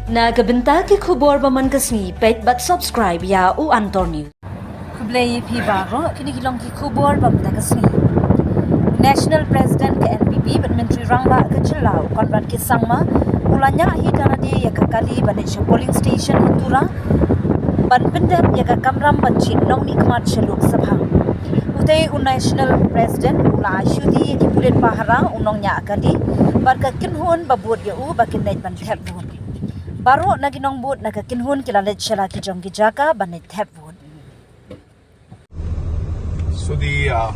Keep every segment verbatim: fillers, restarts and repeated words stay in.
Na ka bynta ki khubor ba man ka sngi, peit bad subscribe ïa u Antor News. Khublei ïa phi baroh, kine ki long ki khubor ba man ka sngi. National President ka N P P bad Myntri Rangbah ka jylla u Conrad K Sangma u la ñiah hi da lade ïa ka kali ban leit sha polling station ha Tura ban pyndep ïa ka kamram ban jied nongmihkhmat sha Lok Sabha. Utei u National President u la ai shuti ïa ki pulit pahara u nongñiah kali bad ka kynhun ba bud ïa u ba kin leit ban thep vote. Baroh na ki nongbud na ka kynhun ki la leit sha la ki jong ki jaka ban leit thep vote. So the uh,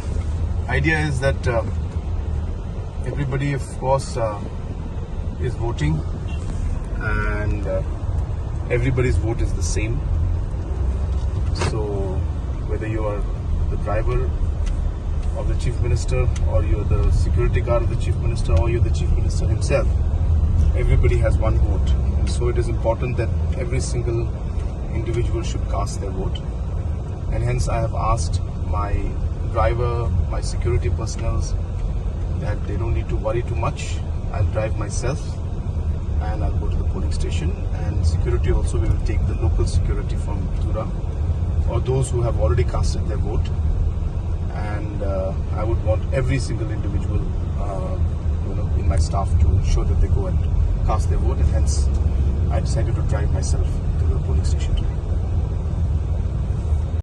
idea is that uh, everybody, of course, uh, is voting, and uh, everybody's vote is the same. So whether you are the driver of the chief minister, or you're the security guard of the chief minister, or you're the chief minister himself, everybody has one vote. And so it is important that every single individual should cast their vote. And hence I have asked my driver, my security personnel, that they don't need to worry too much. I'll drive myself and I'll go to the polling station. And security also, we will take the local security from Tura, or those who have already casted their vote. And uh, I would want every single individual, uh, you know, in my staff to ensure that they go and cast their vote. And hence, I decided to drive myself to the polling station today.